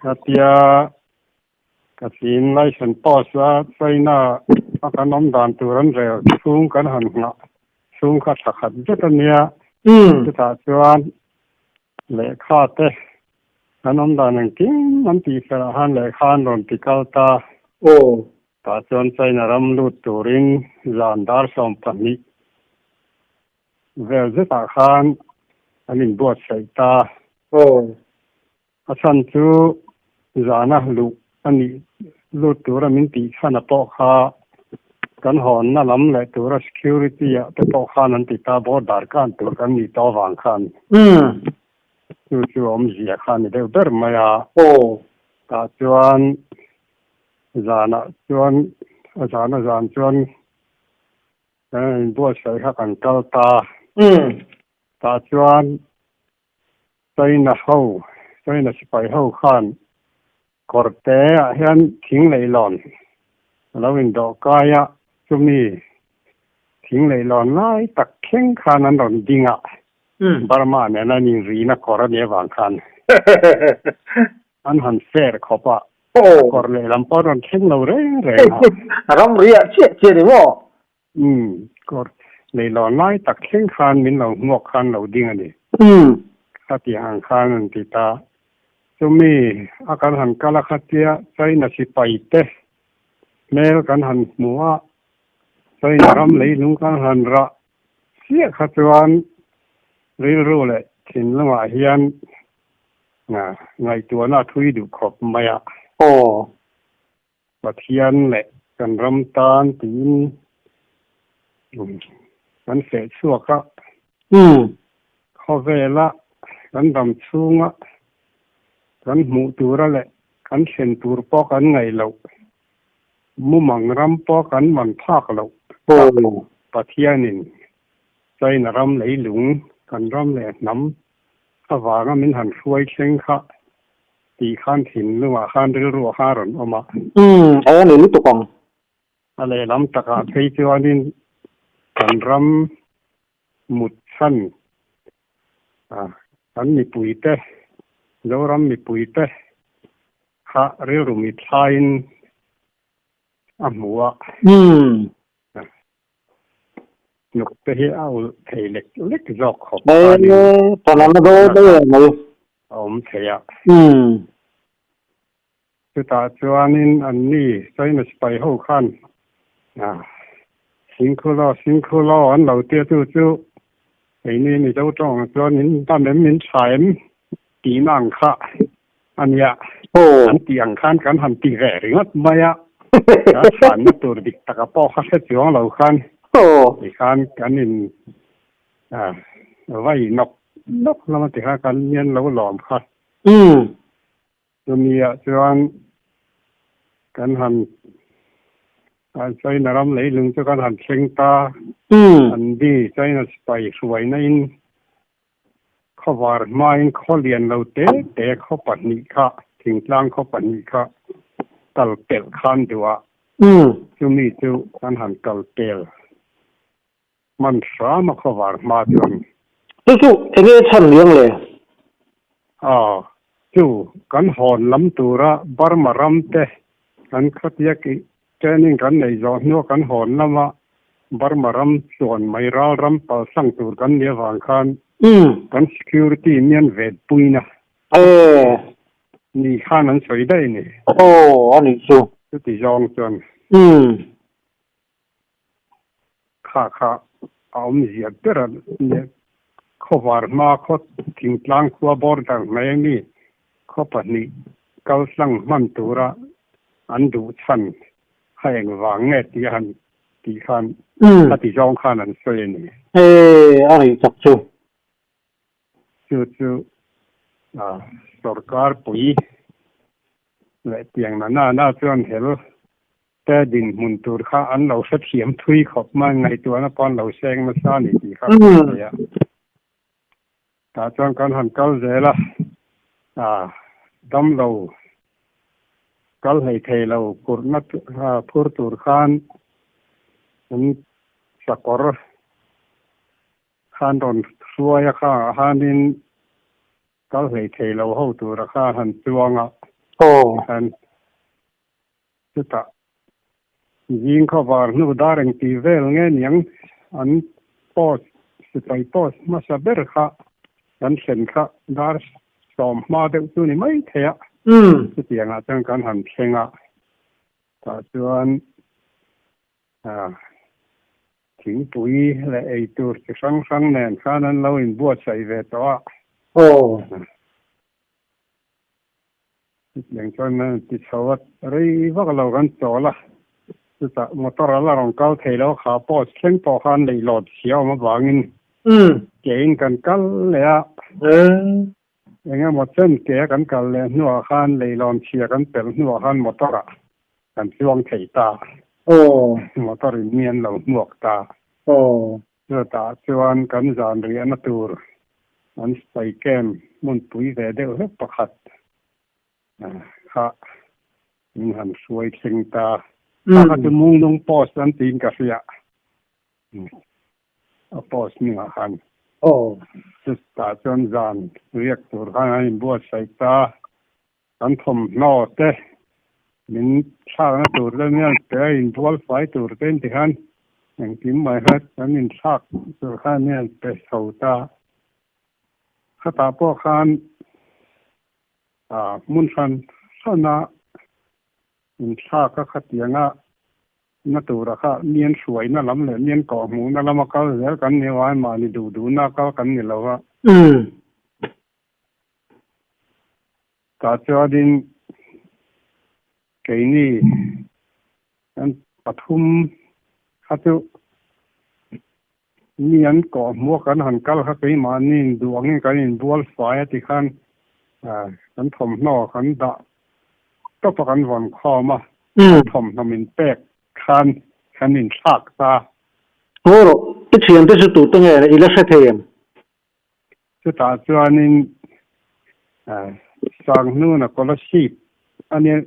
Khatia ka chin license post a China a kan awm dan tur an rel chhung kan han nghah chhung kha tha khat zet a nia. Chutah chuan lehkha te kan awm dan engkim an tih felh ah khan lehkha an rawn ti kal ta. Tah chuan China ram lut turin zan dar 12 vel zetah khan an inbuatsaih ta. A chhan chu zana luh a nih lut tura min tih chhan a pawh kha kan hawnna lam leh tura security ah te pawh khan an ti ta, border kan tur kan nih tawh avang khan. Chu chu awmzia kha a ni deuh ber mai a. Tah chuan zanah chuan a zana zan chuan kan inbuatsaih kha kan kal ta. Tah chuan China ho, China sipai ho khan kawrte ah hian thing leihlawn a lo indawh kai a, chumi thing leihlawn lai tak thleng khan an rawn ding a, Burma nena an inrihna kawr a nih avang khan an han fair khawp a, kawr lehlam pawh an rawn thleng lo reng reng a. Ram riah chiah chiah ni maw? Umm, kawr leihlawn lai tak thleng khan min lo hmuak khan lo ding a ni. Khatiang ang khan an ti ta. Chumi a kan han kal a khatia China sipai te hmel kan han hmu a, China ram leilung kan han rah chiah kha chuan rilru leh thinlungah hian ngaihtuahna a thui duh khawp mai a. Pathian leh kan ram tan tiin kan feh chhuak a, khawvela kan dam chhunga kan hmuh tura leh kan thlen tur pawh kan ngaih loh, mumang ram pawh kan man phak loh tak Pathianin China ram leilung kan ram leh hnam avanga min han hruai thleng kha tih khan thinlungah khan rilruah khan a rawn awm a. Umm, a ni lutuk ang. A lehlam takah phei chuanin kan ram mut chhan kan mipuite, Zoram mipuite kha rilru mithlaiin a hmu a. Umm. Hnuk te hi a ulh thei lek lek zawk khawp khanin a awm thei a. Chutah chuanin anni China sipai ho khan Singkhulo Singkhulo an lo tia chu chu keini Mizo tawngah chuan min dam em min tha em tihna ang kha a nia. An tih ang khan kan han ti ve ringawt mai a, kan chhanna tur dik taka pawh kha hre chuang lo khan tikhan kan in vai nawk nawk hlawm a tikhan kan mian lo lawm kha. Chumi-ah chuan kan han China ram leilung chu kan han thleng ta, an di China sipai hruaina in Khawvar hmain khaw lian lo te te khaw pahnih kha, thingtlang khaw pahnih kha kal pelh khan duh a, chumi chu kan han kal pel hman hram a khawvar hma chuan. Chu chu enge chhan liang le? Aw, chu kan hawn lam tura Burma ram te kan khatia Training kan neih zawh hnua kan hawn lama Burma ram chuan mai ral ram palsang tur kan nih avang khan kan security mian vet puina ni khan an sawi daih a ni. Aw, a nih chu. Chuti zawng chuan kha kha a awmzia ber a nia. Khawvar hma khaw thingtlang khua border hmai a mi khaw pahnih kaltlang hman tura an duh chhan kha engvang nge tih a han tih khan a ti zawng khan an sawi a ni. E, a nih tak chu. Chu chu sorkar pui leh tiang na na na chuan hel te dinhmun tur kha an lo hrethiam thui khawp mai, ngaihtuahna pawh an lo seng nasa a ni tih kha ka hre thei a. Tah chuan kan han kal zel a, damlo kal hlei thei lo phurhna phur tur khan an sakawr khan rawn hruai a, khangah khanin kal hlei thei lo ho tura kha han chuang a. Tikhan chutah zing khawvar hnu dar engti vel nge niang an post sipai post hmasa ber kha kan thlen kha dar sawm hma deuh chu ni mai thei a. Chutiangah chuan kan han thleng a, tah chuan Thingpui leh eitur chi hrang hrang nen khan an lo inbuatsaih ve tawh a. Aw. Chutiang chuan an ti chho a, rei vak lo kan chawl a. Chutah motor a la rawn kal thei lo, kha post thleng pawh khan leihlawt chhia awm avangin kein kan kal leh a. Eng emaw chen ke a kan kal leh hnuah khan leilawn chhia kan pelh hnuah khan motor ah kan chuang thei ta. Motor in mi an lo hmuak ta. Chutah chuan kan zan riahna tur an spy camp hmunpui ve deuh hlek pakhat kha min han hruai thleng ta. Kha kha chu Munglung post an tiin ka hria. A post hmingah khan chutah chuan zan riak tur khan an inbuatsaih ta, kan thawmhnaw te min thlakna tur te nia pe a inbual fai tur te inti khan engkim mai kha kan inthlak tur khan nia pe chho ta. Khatah pawh khan hmun hran hrana inthlak a khatianga Na tura kha mian hruaina lam leh mian kawh hmuhna lama kal zel kan ni lo a, mahni duh duhna kal kan ni lo a. Tah chuanin keini kan pathum kha chu mi an kawh hmuh a kan han kal kha keimahniin duh angin kan inbual fai a tikhan kan thawmhnaw kan dah tawp a kan vawn khawm a, kan thawmhnaw min pek khan kan inthlak ta. Ngawi rawh, i thiante chu tute nge i la hre thei em? Chutah chuanin Sanghnuna Kolasib a nia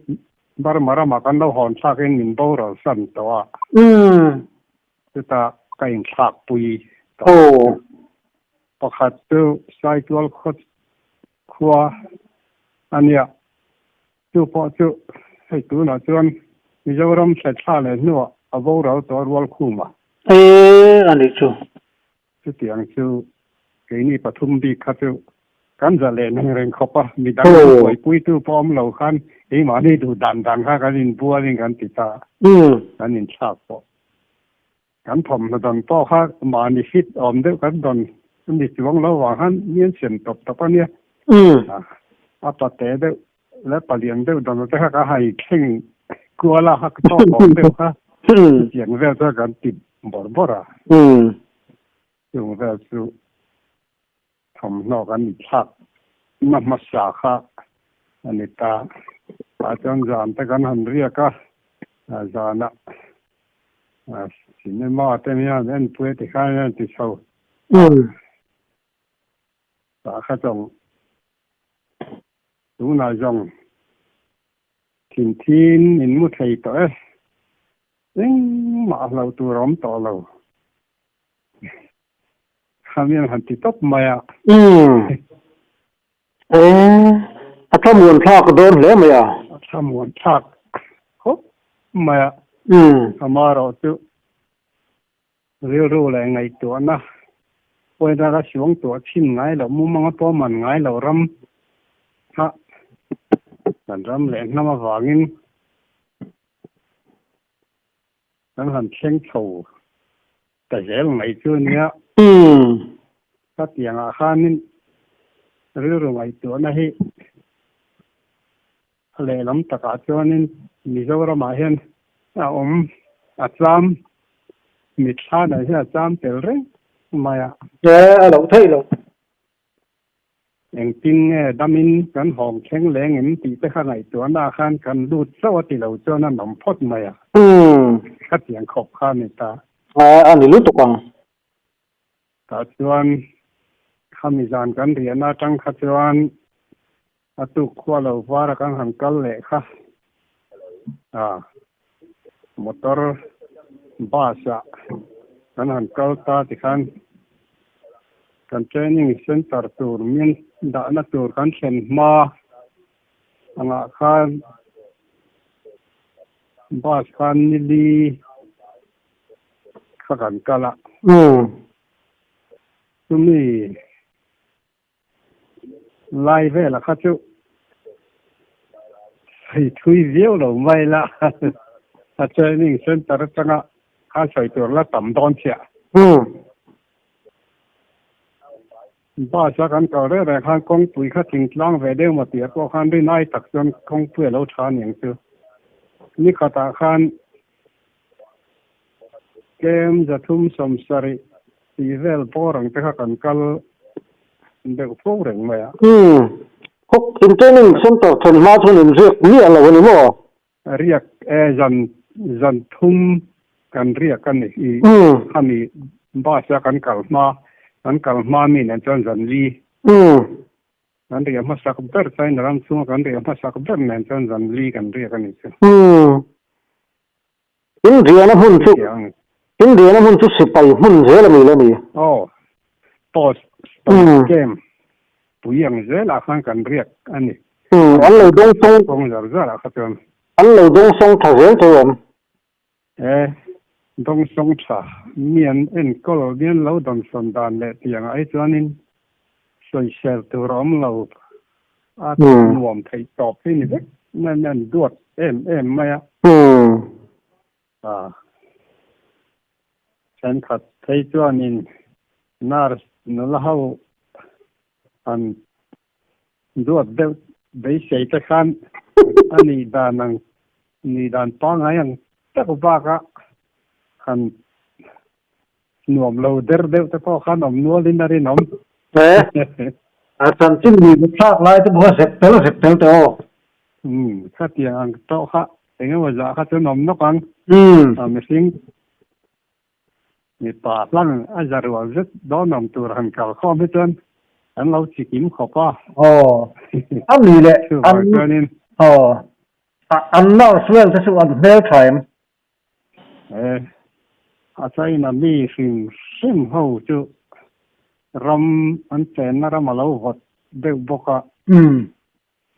Burma ramah kan lo hawn thlakin min boral san tawh a. Chutah ka inthlak pui tawh. Pakhat chu Saitual khua a nia. Chu pawh chu hei tunah chuan Mizoram hletthla leh hnuah a boral tawh rual khum a. E a nih chu. Chutiang chu keini pathum bik kha chu kan za leh neng reng khawp a, midang min buaipuitu pawh awm lo khan keimahni duh dan dan kha kan inbualin kan ti ta, kan inthlak pawh. Kan thawmhnaw dawn pawh kha mahni fit awm deuh kan dawn a ni chuang lo vang khan mi an siam tawp tawp a nia. A pate deuh leh palian deuh dawn te kha ka hai thleng kual a, ka tawk awm deuh kha chutiang vel chuan kan ti bawrh bawrh a. Chung vel chu thawmhnaw kan inthlak na hmasa kha a ni ta. Tah chuan zan te kan han riak a, zanah cinema te hian enpui a tikhan hian ti chho. Tah kha zawng tunah zawng thinthim in mu thei tawh e, engmah hlo tur a awm tawh lo. Khamian han ti tawp mai a. Umm. E, a thlamuan thlak dawn hle mai a. A thlamuan thlak khawp mai a. Umm. Amaherawhchu rilru leh ngaihtuahna pawina ka suang tuah chhin ngai loh, mumanga pawh man ngai loh ram kha kan ram leh hnam avangin kan han thleng chho ta zel mai chu nia. Khatiangah khanin rilru ngaihtuahna hi a lehlam takah chuanin Mizoramah hian a awm a cham, mitthlanah hian a cham tel reng mai a. E, a loh theih loh. Engtin nge damin kan hawng thleng leng em tih te kha ngaihtuahnaah khan kan lut chauh a ti lo chuan a nawm phawt mai a. Khatiang khawp kha a ni ta. A ni lutuk ang. Tah chuan khami zan kan riahna atang kha chuan a tuk khua lo var a kan han kal leh kha a motor bus ah kan han kal ta tikhan kan training center tur min dahna tur kan thlen hma. Angah khan bus khan ni li kha kan kal a. Chumi lai vela kha chu sawi thui viau lo mai la, a training center atanga khan sawi tur la tam dawn chiah. Bus a kan kal reng reng khan kawngpui kha thingtlang ve deuh maw tih pawh khan rinai tak chuan kawngpui a lo tha aniang chu. Nikhatah khan tlem 370 tih vel bawr ang te kha kan kal deuh fo reng mai a. Umm. Hawk in training center then hma chuan in riak miah lo a ni maw? Riak e zan zan thum kan riak a ni i khami bus a kan kal hma kan kal hma mi nen chuan zan li kan riah hmasak ber China ram chhunga kan riah hmasak ber nen chuan zan li kan riak a ni chu. In riahna hmun chu in riahna hmun chu sipai hmun zel a ni lo ni? Aw post post camp pui ang zelah khan kan riak a ni. An lo dawng sawng. Kawng zar zarah kha chuan. An lo dawng sawng tha zel tho em? E, dawng sawng tha. Mi an enkawl mi an lo dawnsawn dan leh tiang ah hi chuanin sawisel tur a awm lo. A nuam theih tawp hi ni vek mai a, an duat em em mai a. A thenkhat phei chuanin nurse nula ho han duat deuh beisei te khan a nih dan ang nih dan pangngai ang tak baka han nuam lo der deuh te pawh khan awm nualin a rinawm. He a chanchin ni thlak lai te pawh kha zep tel zep tel teh aw. Umm khatiang ang tawh kha eng emaw zah kha chuan awm nawk ang. A mihring mipa hlang a za rual zet dawn awm tur han kal khawm hi chuan an lo chikim khawp a. Aw a ni leh chuvang chuanin. Aw an nurse vel te chu an hmel tha em? E, a China mi hrim hrim ho chu ram an chenna ram a lo vawt deuh bawk a,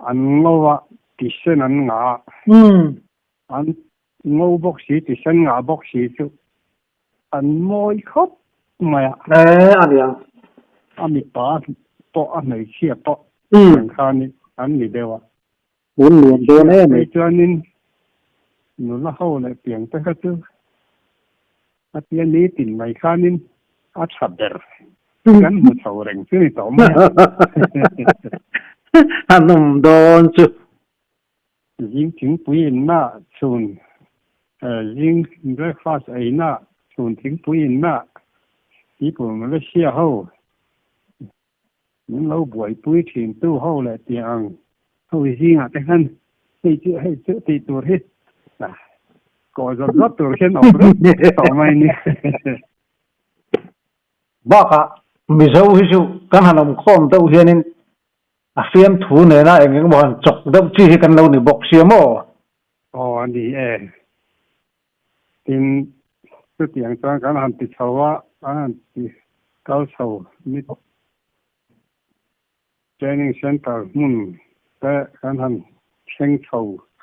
an ngo a, tisen an ngah a, an ngo bawk si, tisen ngah bawk si chu an mawi khawp mai a. E, a ni ang. A mipa pawh a hmeichhia pawh tiang khan an ni deuh a. Mun nuam dawn em ai. Chuanin nula ho leh piang te kha chu a tia nitin mai khanin a tha ber kan hmu chho reng chu ni tawh mai a. A nawm dawn chu. Zing thingpui inna chhun zing breakfast eina chhun thingpui inna people Malaysia ho Min lo buaipui thin tu ho leh tih ang ho zingah te khan hei chu hei chu tih tur hi kawh zawt zawt tur hian awm reng tawh mai ni. Bakah Mizo hi chu kan han awm khawm deuh hianin a fiamthu nena eng eng emaw han chawk deuh chi hi kan lo ni bawk sia maw? Aw a ni e. Tin, chutiang chuan kan han ti chho a, kan han ti kal chho ni training center hmun te kan han thleng chho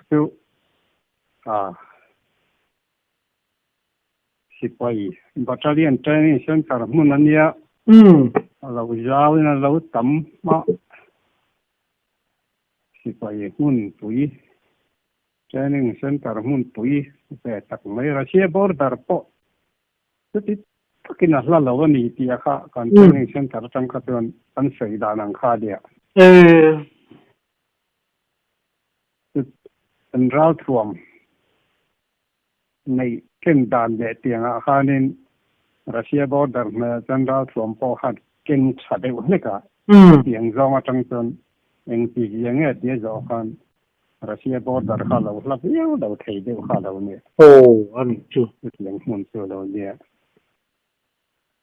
chu a sipai battalion training center hmun a nia, a lo zauin a lo tam a, sipai hmunpui. Training Center hmunpui ve tak mai Russia border pawh chuti takin a hla lo a ni tih a kha kan training center atang kha chuan an sawi dan ang kha a nia. An ralthuam neih ken dan leh tiangah khanin Russia border hmel chuan ralthuam pawh khan ken tha deuh hlek a, tiang zawng atang chuan engti zia nge tia zawh khan Russia border kha lo hla viau lo thei deuh kha lo nia. Aw a nih chu. Chutiang hmun chu lo nia.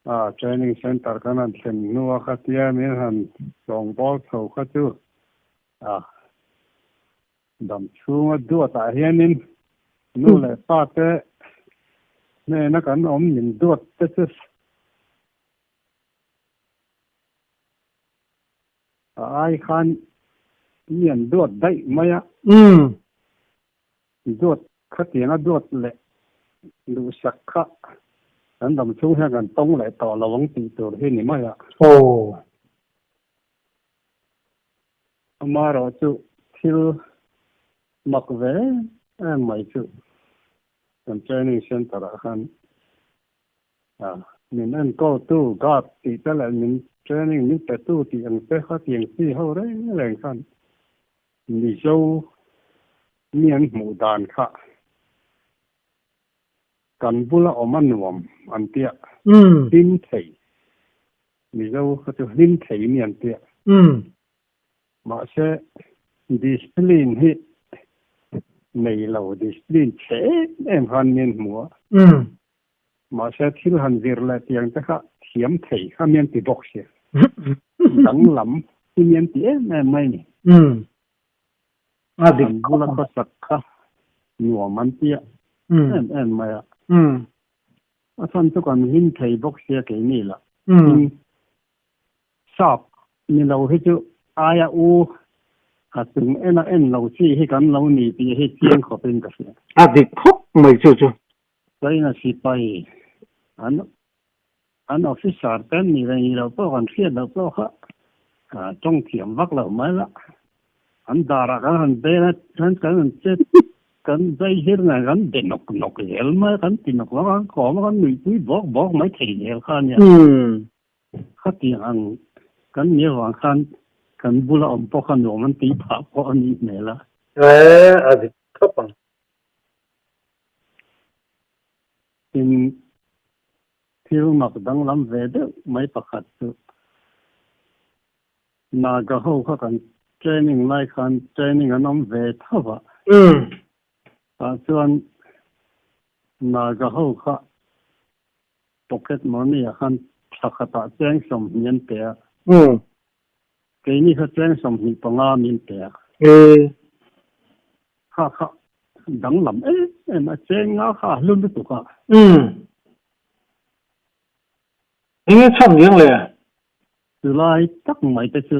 A training center kan han thlen hnua kha tia min han sawngbawl chho kha chu a Dam chhunga duatah hianin nu leh pa te hnena kan awm min duat te chu a ai khan Mi an duat daih mai a. Duat khatianga duat leh duhsak kha kan dam chhung hian kan tawng leh tawh lo ang tih tur hi ni mai a. Aw. Amaherawh chu thil mak ve em mai chu kan training center ah khan min enkawltu guard tih te leh min training min petu tih ang te kha tiang chi ho reng reng khan Mizo mi an hmuh dan kha kan bula awm a nuam an tia hlim thei Mizo kha chu hlim thei mi an tia. Mahse discipline hi nei lo discipline chhe em em khan mi an hmu a. Mahse thil han zir leh tiang te kha thiam thei kha mi an ti bawk sia. Danglam hi mi an ti em em mai ni. A dik An bula khawsak kha nuam an tia em em mai a. A chhan chu kan hlim thei bawk sia keini lah. Tin, sap ni lo hi chu aia u a chung en a en lo chi hi kan lo ni tih hi chiang khawpin ka hria. A dik khawp mai chu chu. China sipai an an officer te an nih leh nih loh pawh kan hriat loh pawh kha tawng thiam vak loh mai la. An darah kan han bel a, chuan kan han chet kan zai hir nen kan be nawk nawk zel mai a, kan ti nawk nawk a, kan kawm a, kan nuihpui bawk bawk mai thei zel kha a nia. Khatiang ang kan nih avang khan kan bula awm pawh kha nuam an tih phah pawh a nih hmel a. A dik khawp ang. Tin, thil mak danglam ve deuh mai pakhat chu Naga ho kha kan training lai khan training an awm ve tho va. Tah chuan Naga ho kha pocket money ah khan thla khatah cheng 20 an pe a. Keini kha cheng 25 min pe a. Kha kha danglam em em a, cheng nga kha a hlu lutuk a. Enge chhan riang le? Chulai tak mai te chu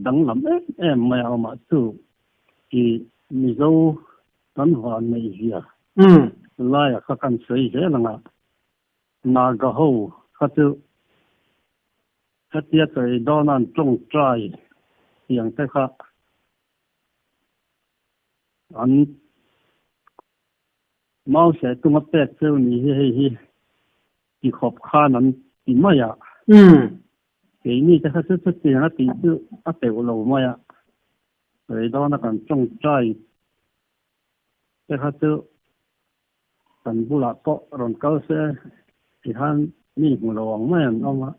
danglam em em mai a awm ah chu i Mizo kan van neih zia laia kha kan sawi zel ang a, Naga ho kha chu hetia chawi dawn an tawngtai tiang te kha an Mau seh tung a pek cheu ni hi hei hi ti khawp khan an ti mai a. Keini te kha chu chutiang a tih chu a teuh lo mai a. Sawi dawn a kan tawngtai te kha chu kan bulah pawh rawn kal se tikhan mi hmu lo ang mai an awm a.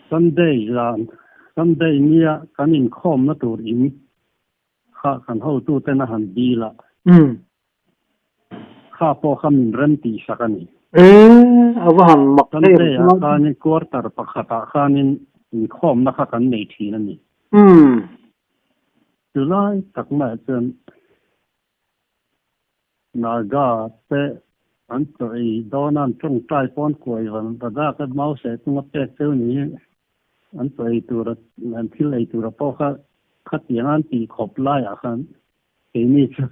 Sunday zan, Sunday nia kan inkhawmna tur in Kha kan hotuten a han dil a. Kha pawh kha min rem tih sak a ni. E, a va han mak em Sunday ah khanin quarter pakhatah khanin inkhawmna kha kan nei thin a ni. Chulai tak maiah chuan Naga te an chaw ei dawn a, an tawngtai pawn kuai van va dak a, mau seh chunga pek cheu niin an chaw ei tura, an thil ei tura pawh kha khatiang an tih khawp laiah khan keini chu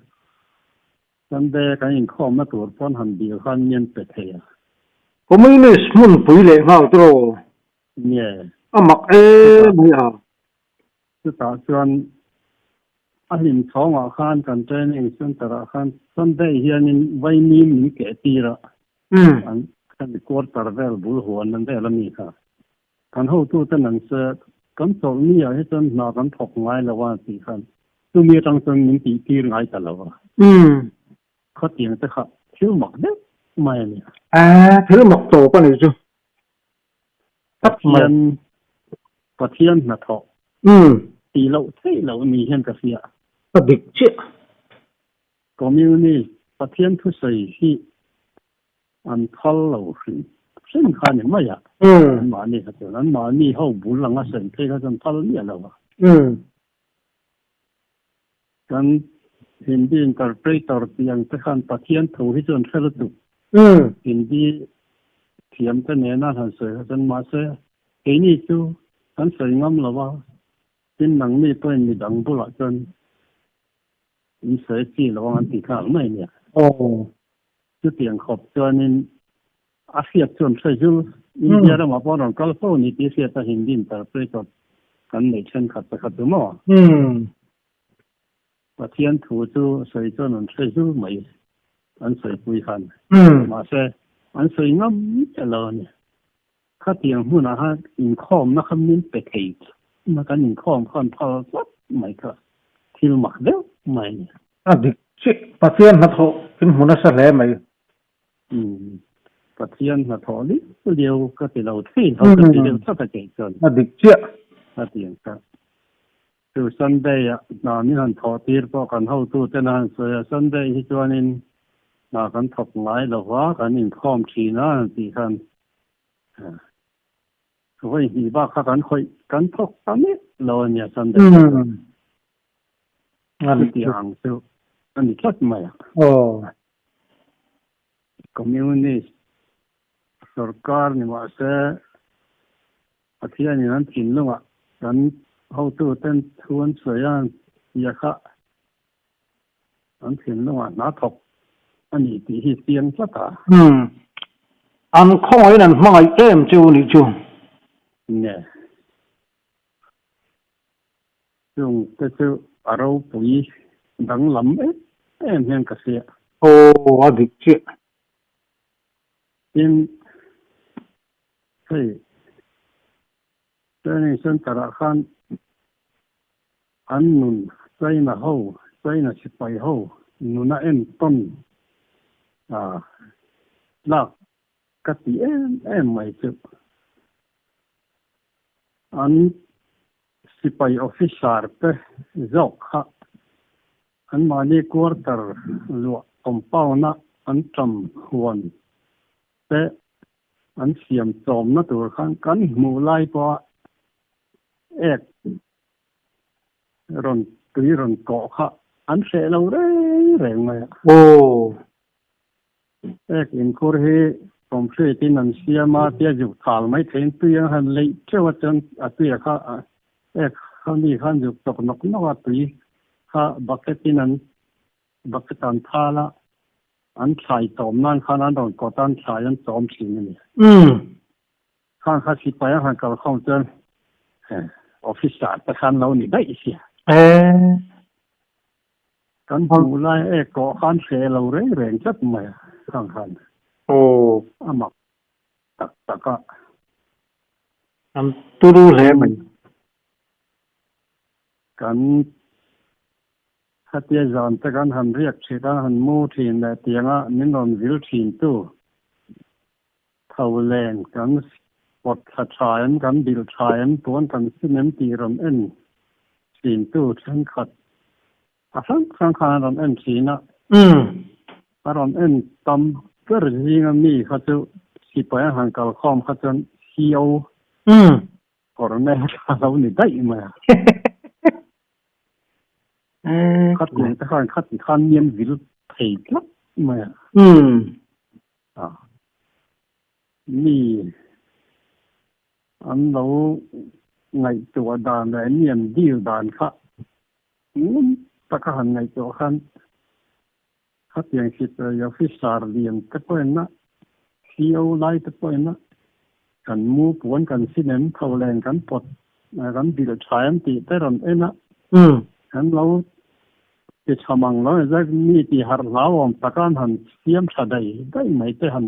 Sunday kan inkhawmna tur pawn han dil khan mi an pe thei a. Communist hmunpui leh nghal tiraw? Nge. A mak em mai a. Chutah chuan a hlim chhawngah khan kan training center ah khan Sunday hianin vaimim min keh tir a, an kan quarter vel bul huan an vel a mi kha. Kan hotuten an se kan chawlh ni ah hi chuan hna kan thawk ngai lo a tih khan chumi atang chuan min tih tir ngai ta lo a. Khatiang te kha thil mak deuh mai a ni. Thil mak tawp a ni chu. Pathian Pathian hnathawh tih loh theih loh ni hian ka hria. A dik chiah. Communist Pathian thusawi hi an phal lo hrim hrim kha ni mai a. Anmahni kha chuan anmahni ho bul anga sawi phei kha chuan phal miah lo a. Kan Hindi interpreter tih ang te khan Pathian thu hi chu an hre lutuk. Hindi thiam te nena han sawi kha chuan mahse keini chu kan sawi ngam lo a. Tin nangni pawhin midang bulah chuan in sawi chi lo ang an ti nghal mai nia. Aw. Chutiang khawp chuanin a hriat chuan hre zul India ramah pawh rawn kal fo ni tih hriat a Hindi interpreter kan neih thenkhat te kha chu maw? Pathian thu chu sawi chuan an hre zul mai an sawipui khan. Mahse an sawi ngam chiah lo a ni. Khatiang hmunah khan inkhawmna kha min pe thei na kan inkhawm khan phal tlat mai kha thil mak deuh mai a ni. A dik chiah. Pathian hnathawh in hmu nasa hle mai. Umm. Pathian hnathawh liu liu ka ti lo thei lo ka ti deuh tlat a kei chuan. A dik chiah. A ti ang kha. Chu Sunday ah hna min han thawh tir pawh kan hotute na han sawi a, Sunday hi chuanin hna kan thawk ngai lo va, kan inkhawm thin a han tih khan vawi hnih bak kha kan khawih kan thawk ta mek lo a nia Sunday kha chuan. Chuti ang chu a ni tlat mai a. Communist sorkar ni mahse Pathianin an thinlungah kan hotuten thu an sawi a tia kha an thinlungah hna thawk a ni tih hi chiang tlat a. Umm. An khawngaihin an hmangaih em che u nih chu. Nge. Chung te chu a ropui danglam em em hian ka hria. Aw, a dik chiah. Tin, hei training center ah khan an nun China ho, China sipai ho nuna entawn ah tlak ka ti em em mai chu. An sipai officer te zawk kha anmahni quarter luah compound a an ṭam huan te an siam chawmna tur khan kan hmuh lai pawha ek rawn tui rawn kawh kha an hreh lo reng reng mai a. Aw. Ek inkhur hi concrete in an siam a tia zuk thal mai theiin tui an han leih teuh a chuan a tuia kha ek kha mi khan zuk chawk nawk nawk a tui kha bucket in an bucket an thal a an thlai chawm nan khan an rawn kawt a an thlai an chawm thin a ni. Khan kha sipai an han kal khawm chuan officer te khan lo ni daih sia. Kan hmuh lai e kawh khan hre lo reng reng tlat mai a khang khan. Aw. A mak tak tak a. An turu hle mai. Kan khatia zan te kan han riak thin a, han mu thin leh tianga min rawn vil thin tu tho len kan pawt thla tha em, kan bilh tha em, puan kan sim em tih rawn en thin tu thenkhat a hrang hrang khan a rawn en thin a. A rawn en tam ber zinga mi kha chu sipai an han kalkhawm kha chuan CO Colonel kha a lo ni daih mai a. Khatiang te khan khati khan mian vil thei tlat mai a. A mi an lo ngaihtuah dan leh mi an deal dan kha ngun taka han ngaihtuah khan khatiang sipai officer lian te pawhin a, CO lai te pawhin a kan mu puan kan sin em tho len kan pawt kan bilh tha em tih te rawn en a, kan lo ti tha mang lo zet mi tih harh hlauhawm taka an han siam tha daih daih mai te han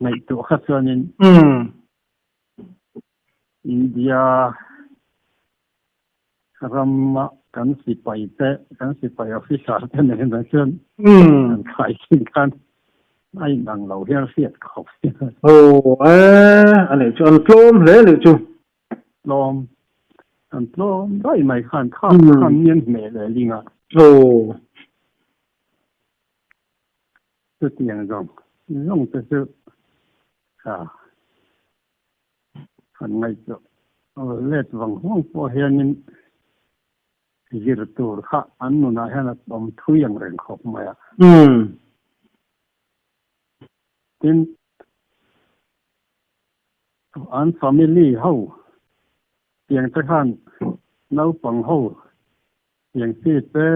ngaihtuah kha chuanin India rama kan sipai te kan sipai officer te nen ah chuan kan khai thin khan a inang lo hian hriat khawp. Aw e a nih chu an tlawm hle a nih chu. Tlawm an tlawm daih mai khan kha khan mian hmeh leh ling a. Aw. Chutiang zawng zawng te chu a han ngaihtuah let vang vang pawh hianin zir tur kha an nunah hian a awm thui ang reng khawp mai a. Tin, an family ho tiang te khan. Naupang ho tiang chi te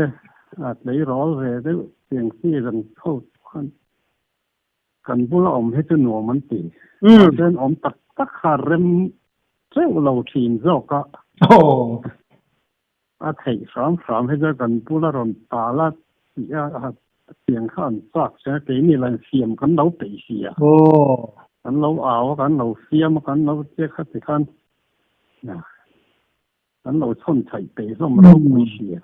a tleirawl ve deuh tiang chi reng ho khan kan bula awm hi chu nuam an ti. Mahse an awm tak tak kha rem teuh lo thin zawk a. A theih hram hram hi chuan kan bula rawn tal a tih a tiang kha an chak che a, keini lah in fiam kan lo peih si a. Kan lo au a, kan lo fiam a, kan lo che kha tikhan kan lo chhawn chhaih peih hlawm ropui si a.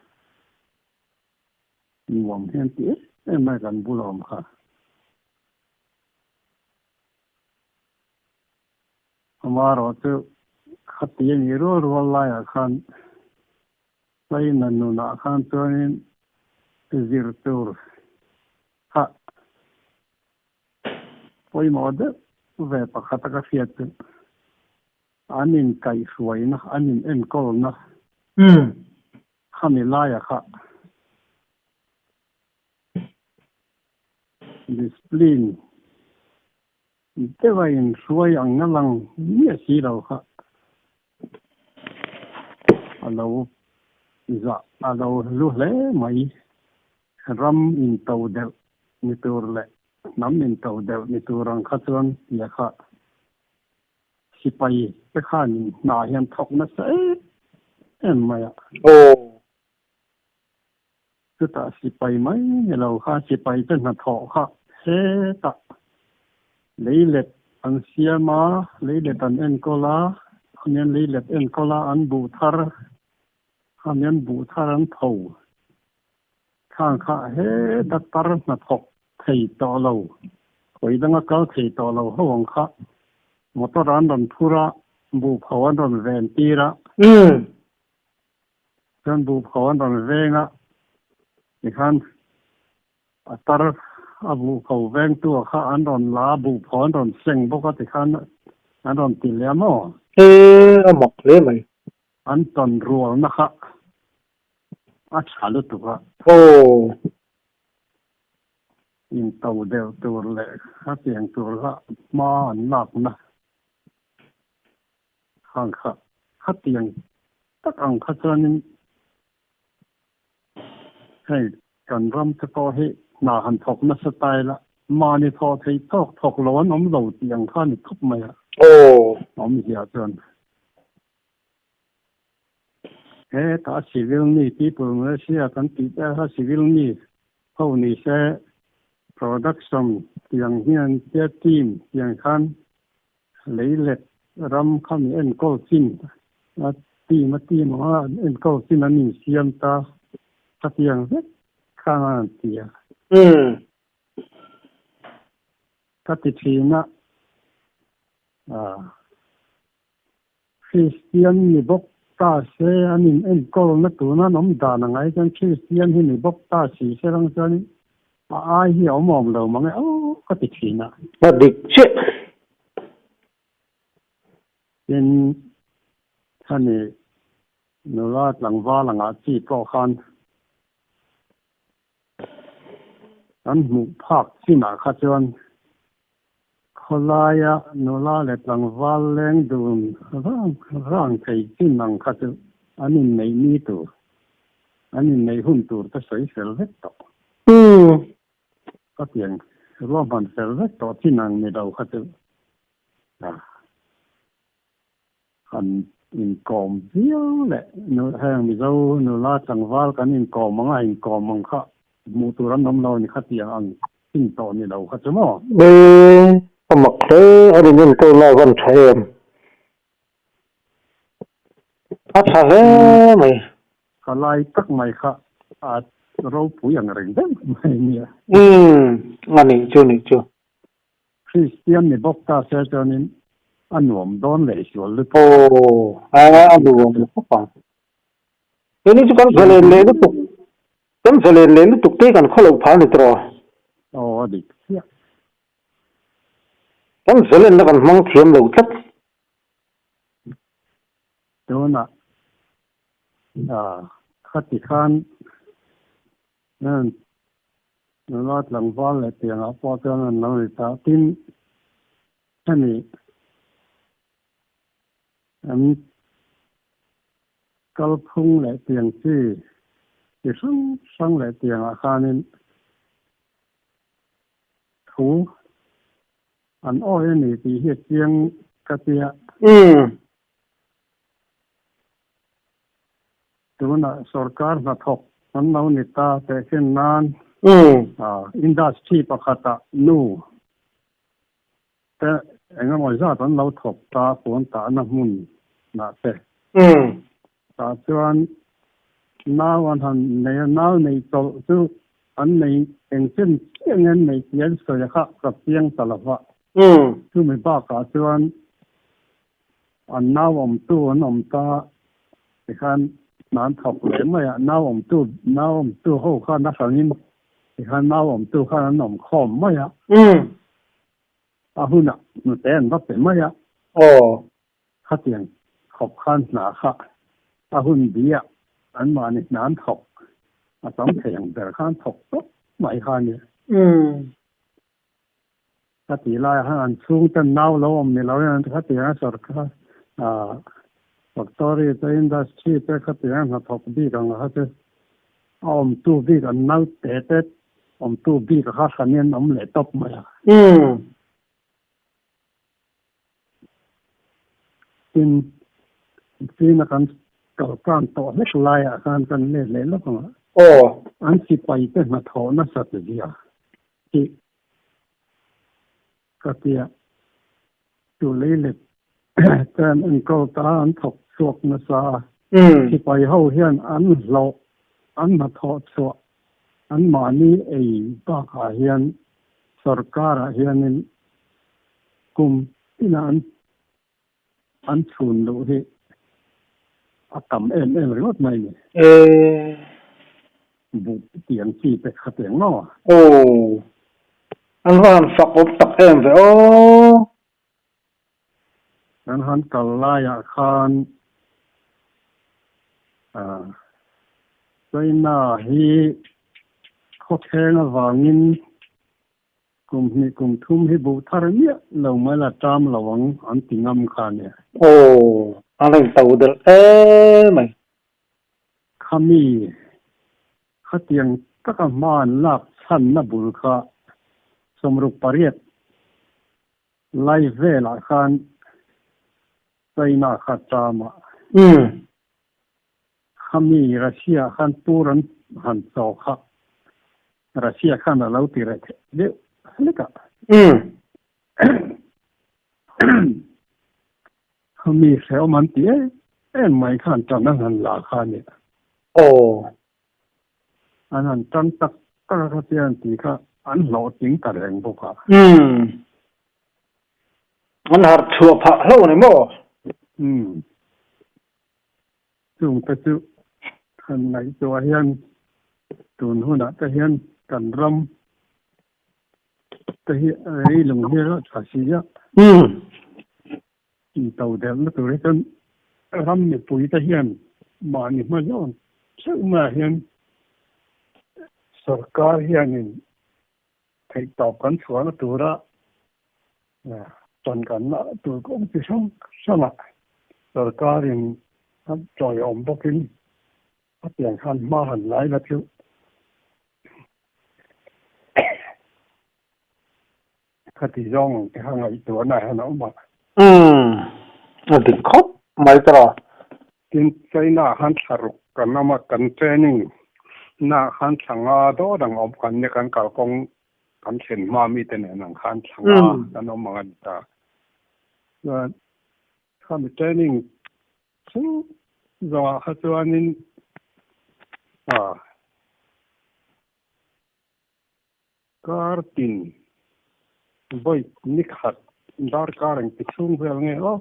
Nuam hian ti em em mai kan bula awm kha. Amaherawhchu khati a nih rual rual laiah khan China nunah khan chuanin zir tur kha pawimawh deuh ve pakhat a ka hriat chu an inkaihhruaina, an inenkawlna khami laia kha discipline Deuh a inhruai ang a lang miah si lo kha a lo zah a lo hlu hle mai. Ram into deuh ni tur leh hnam into deuh ni tur ang kha chuan tia kha sipai te khanin hna hian thawk nasa em em mai a. Chutah sipai mai ni lo kha sipai te hnathawh kha hetah leilet an siam a, leilet an enkawl a, khamian leilet enkawl a an buh thar, khamian buh thar an tho khang kha heta tar hnathawk thei tawh lo, hawi danga kal thei tawh lo ho ang kha motor an rawn phur a, buh pho an rawn ven tir a. Chuan buh pho an rawn veng a, tikhan a tar a buh pho vengtu ah kha an rawn la a, buh pho an rawn seng bawk a tikhan an rawn ti leh a maw? E, a mak hle mai. An tawn rualna kha a tha lutuk a. Aw. Into deuh tur leh khatiang tur kha hma an lakna. Khang kha khatiang tak ang kha chuanin hei kan ram te pawh hi hna han thawk nasa ta ila mahni thawh thei tawk thawk lo an awm lo tih ang kha a ni khawp mai a. Awmzia chuan hetah civil ni people Malaysia kan tih te kha civil ni ho ni se production tiang hian tia team tiang khan Leilet ram kha mi enkawl chin a team a team ang a an enkawl chin an insiam ta khatiang vek khan a rawn ti a. Ka ti thin a, Kristian ni bawk ta se an in enkawlna tuna an awm dan ang ai chuan Kristian hi ni bawk ta si se lang chuan a ai hi a awm awm lo mang e aw ka ti thin a. A dik chiah. Tin, khani nula tlangval angah chi pawh khan Kan hmuh phak chinah kha chuan khawlaia nula leh tlangval leng dun rang rang thei chin ang kha chu an inneih ni tur, an inneih hun tur te sawi fel vek tawh. Ka tiang ruahman fel vek tawh chin ang ni lo kha chu Han inkawm viau leh heng Mizo nula tlangval kan inkawm ang a, inkawm ang kha hmuh tur an awm lo a ni kha tiang ang chin tawh ni lo kha chu maw? E, a mak hle a ni enkawlna a van tha em? A tha hle mai. Ka lai tak mai kha a ropui ang reng deuh mai nia. Umm, a nih chu nih chu. Kristian ni bawk ta se chuanin a nuam dawn leh sual lutuk. Aw, a nuam khawp ang. Keini chu kan zalen leh lutuk, kan zalen leh lutuk te kan khaw loh phah a ni tawh. Aw, a dik chiah. Kan zalenna kan hmang thiam lo tlat. Tunah khati khan Nula tlangval leh piangah pawh chuan an lo ri ta. Tin, hemi an Kalphung leh tiang chi chi hrang hrang leh tiangah khanin thu an awi a ni tih hi a chiang ka tia. Tunah sorkar hnathawk an lo ni ta tehkhin nan industry pakhatah nu te eng emaw zat an lo thawk ta puan tahna hmun nah te. Tah chuan nau an han nei a, nau nei chawlh chu an nei eng chen chiah nge an nei tih an sawi a kha ka piang ta lo va. Chumi bakah chuan an nau awmtu an awm ta tikhan hna an thawk leh mai a, nau awmtu nau awmtu ho khan a hrangin tikhan nau awmtu khan an awm khawm mai a. A hunah hnute an va pe mai a. Aw. Khatiang khawp khan hna kha a hun biah anmahni hna an thawk a tam thei ang ber khan thawk tawp mai kha a nia. Ka tih laiah khan an chhungten nau lo awm ni loin an khatiang a sorkar factory te industry te khatiang a hnathawk bik ang kha chu a awmtu bik an naute te awmtu bik kha hran in an awm leh tawp mai a. Tin, china kan kal tlang tawh hlek laiah khan kan let leh lawk ang a. An sipai te hnathawh nasat zia tih ka tia. Chu lei let te an enkawl ta a, an thawk chhuak nasa a. Sipai ho hian an hlawh, an hnathawh chhuah, an mahni ei bakah hian sorkarah hianin kum tinah an an chhun luh hi a tam em em ringawt mai a ni. Buh tiang chi te kha tiang maw? Aw, an va han fak awm tak em ve aw. Kan han kal laiah khan China hi khawthleng avangin Kum hnih kum thum hi buh thar miah lo mai la ṭam lo ang an ti ngam kha nia. Aw, a la into delh em mai. Khami khatiang taka hma an lak chhanna bul kha 68 lai velah khan China kha ṭam a. Khami Russia khan tur an han chaw kha Russia khan a lo ti reh theih deuh hlek a. Khami hrehawm an ti em em mai khan tan an han la kha a nia. Aw. An han tan tak tak a khatia an ti kha an hlawhtling ta reng bawk a. An harh chhuah phah hlauh a ni maw? Chungte chu han ngaihtuah hian tun hunah te hian kan ram te hi ei lung hi a tha si a. Intodelhna tur hi chuan ram mipui te hian mahni hma zawn theuh maiah hian sorkar hianin Theihtawp kan chhuahna tura chankanna tur kawng chi hrang hrangah sorkarin a chawiawm bawkin a pian khan hma han lai la chu khati zawng ang te kha ngaihtuahna hian a awm a. Umm, a dik khawp mai ta. Tin, China khan thla ruk kan awm a, kan training na khan thla nga dawt ang awm kan nia, kan kalkawng kan thlen hma mite nen ang khan thla nga kan awm ang a ni ta. Chuan khami training chu zawngah kha chuanin ah Kar tin vawi ni khat darkar engti chhung vel nge aw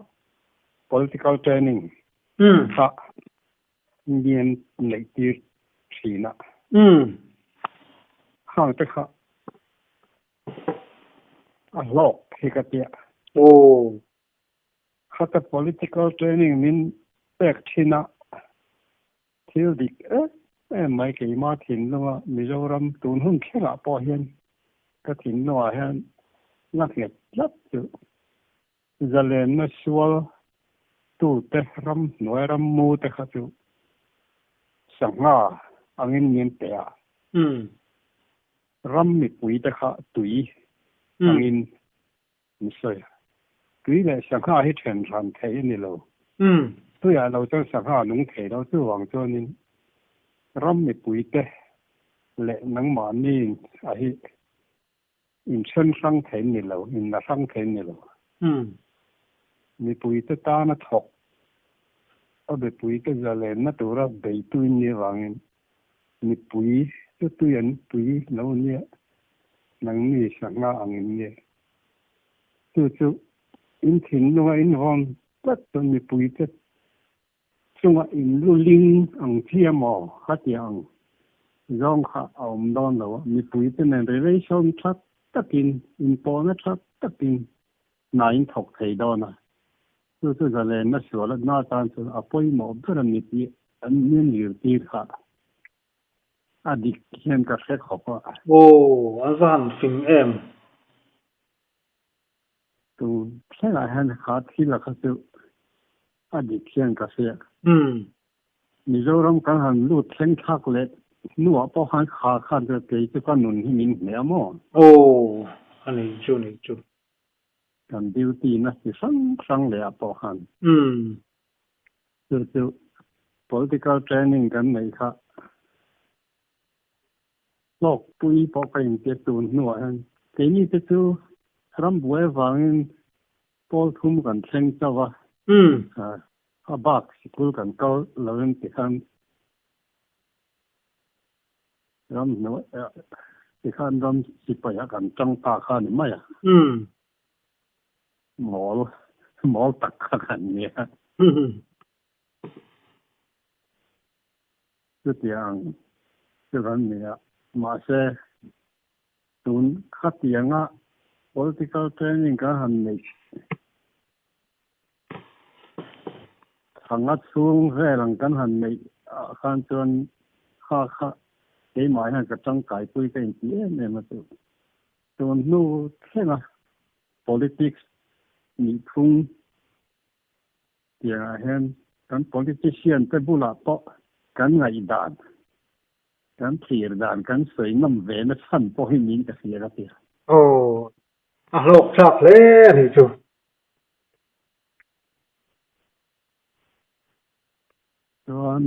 political training kha Indian neih tir thin a. Khang te kha a hlawk hi ka tia. Khata political training min pek thin a. Thil dik em em mai keimah thinlunga Mizoram tun hun thlengah pawh hian ka thinlungah hian la nghet tlat chu zalenna sual tute ram hnuai ram mu te kha chu Sangha angin min pe a. Ram mipui te kha tui angin min sawi a. Tui leh sangha hi then hran theih a ni lo. Tuiah lo chuan sangha a nung thei lo. Chuvang chuanin ram mipui te leh nangmahni a hi Inthen hrang thei ni lo, inla hrang thei ni lo. Mipuite tana thawk a mipuite zalenna tura beitu in nih avangin mipui chu tui an pui lo nia, nangni sangha ang in nia. Chu chu in thinlunga in vawn tlat chuan mipuite chunga in lu ling ang chi emaw khatiang ang zawng kha a awm dawn lo a, mipuite nen relation tha takin, inpawhna tha takin hna in thawk thei dawn a, chu chu zalenna sual a na tan chuan a pawimawh ber a ni tih an min zirtir kha a dik hian ka hre khawp a. Aw, an va han fing em? Tun thlengah hian kha thil a kha chu a dik hian ka hria. Mizoram kan han lut thleng thlak leh hnuah pawh khan kha khan chu kei chu ka nun hi min hneh a maw? Aw, a nei chu a nei chu. Kan duty na chi hrang hrang leh ah pawh khan. Chu chu political training kan neih kha Hlawkpui pawh ka intir tun hnuah hian keini te chu rambuai avangin pawl thum kan thleng chauh a, a bak sikul kan kal lo em tikhan ramhnuai tikhan ram sipai ah kan tang ta kha a ni mai a, mawl mawl tak kha kan nia. Chutiang chu kan ni a, mahse tun khatianga political training kan han neih thanga chhung vel ang kan han neih ah khan chuan kha kha keimah hian ka tangkaipui ka inti em em a chu. Tun hnu thlenga politics nihphung Tiangah hian kan politician te bulah pawh kan ngaihdan, kan thlir dan, kan sawi ngam ve na chhan pawh hi niin ka hria ka ti. Aw, a hlawk thlak hle a nih chu. Chuan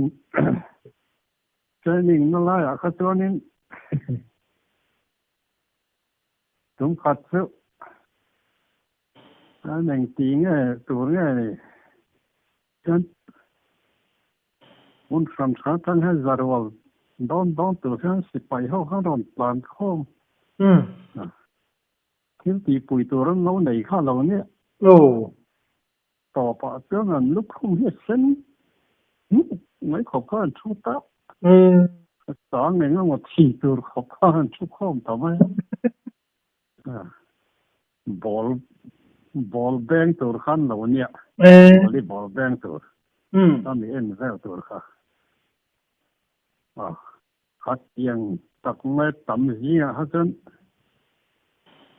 training na laiah kha chuanin tum khat chu An engti nge tur nge ni? Chuan hmun hran hran atang hian zarual dawn dawn tur hian sipai ho khan rawn tlan khawm a, thil tihpui tur an lo nei kha lo nia. Tawpah chuan an lukhum hi a sen hmuk mai khawp kha an thu ta. A chang eng emaw thi tur khawp kha an thu khawm ta mai a. Ball ball beng tur khan lo nia. Volleyball beng tur. A mi en vel tur kha. A khatiang tak mai tam zingah kha chuan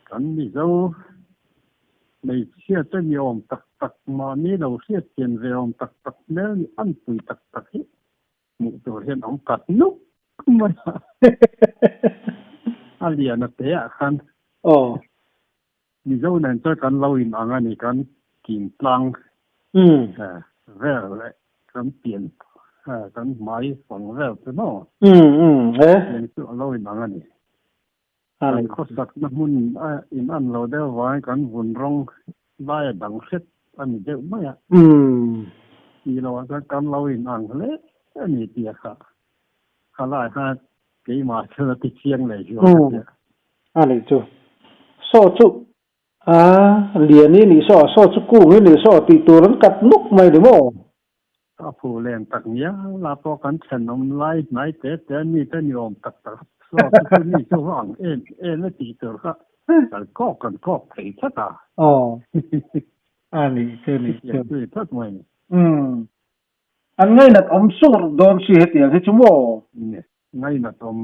kan Mizo hmeichhia te ni awm tak tak mahni lo hriatchian ve awm tak tak hmel ni anpui tak tak hi hmuh tur hian awm kat nuk mai a. A lian a te ah khan Mizo nen chuan kan lo in ang a ni, kan kin tlang vel leh kan pian kan hmai fang vel chu maw tiang chu a lo in ang a ni. Kan khawsakna hmun a in an lo deuh avangin kan vun rawng lai a dang hret a ni deuh mai a. Tih loh ah chuan kan lo in ang hle a ni tih a kha kha lai khan keimah chuan a ti chiang leh hian ka hria. A nih chu. Saw chu a lian i nih saw, saw chu kung i nih saw tih tur an kat nuk mai ni maw? A phu len tak ngial a pawh kan thenawm lai hnai te te a mi te ni awm tak tak saw chu chu mi chu va ang em em e tih tur kha kan kawk kan kawk thei tlat a. Aw a nih chu nih chu. Hetiang chu ni tlat mai ni. Umm an ngainat awm sur dawn si hetiang hi chu maw? Ngainat awm.